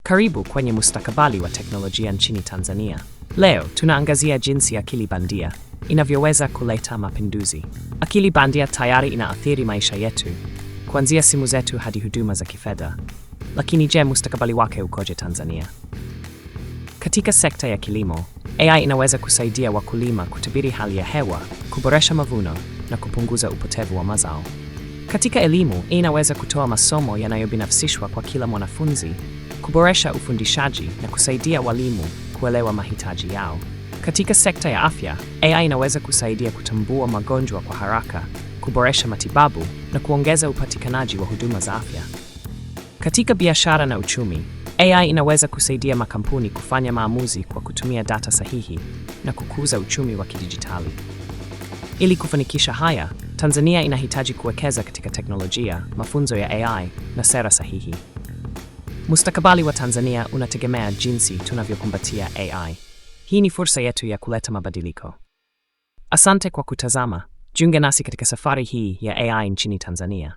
Karibu kwenye mustakabali wa teknolojia nchini Tanzania. Leo tunaangazia jinsi akili bandia inavyoweza kuleta mapinduzi. Akili bandia tayari inaathiri maisha yetu, kuanzia simu zetu hadi huduma za kifedha. Lakini je, mustakabali wake ukoje Tanzania? Katika sekta ya kilimo, AI inaweza kusaidia wakulima kutabiri hali ya hewa, kuboresha mavuno na kupunguza upotevu wa mazao. Katika elimu, AI inaweza kutoa masomo yanayobinafsishwa kwa kila mwanafunzi, kuboresha ufundishaji na kusaidia walimu kuelewa mahitaji yao. Katika sekta ya afya, AI inaweza kusaidia kutambua magonjwa kwa haraka, kuboresha matibabu na kuongeza upatikanaji wa huduma za afya. Katika biashara na uchumi, AI inaweza kusaidia makampuni kufanya maamuzi kwa kutumia data sahihi na kukuza uchumi wa kidijitali. Ili kufanikisha haya, Tanzania inahitaji kuwekeza katika teknolojia, mafunzo ya AI na sera sahihi. Mustakabali wa Tanzania unategemea jinsi tunavyokumbatia AI. Hii ni fursa yetu ya kuleta mabadiliko. Asante kwa kutazama. Jiunge nasi katika safari hii ya AI nchini Tanzania.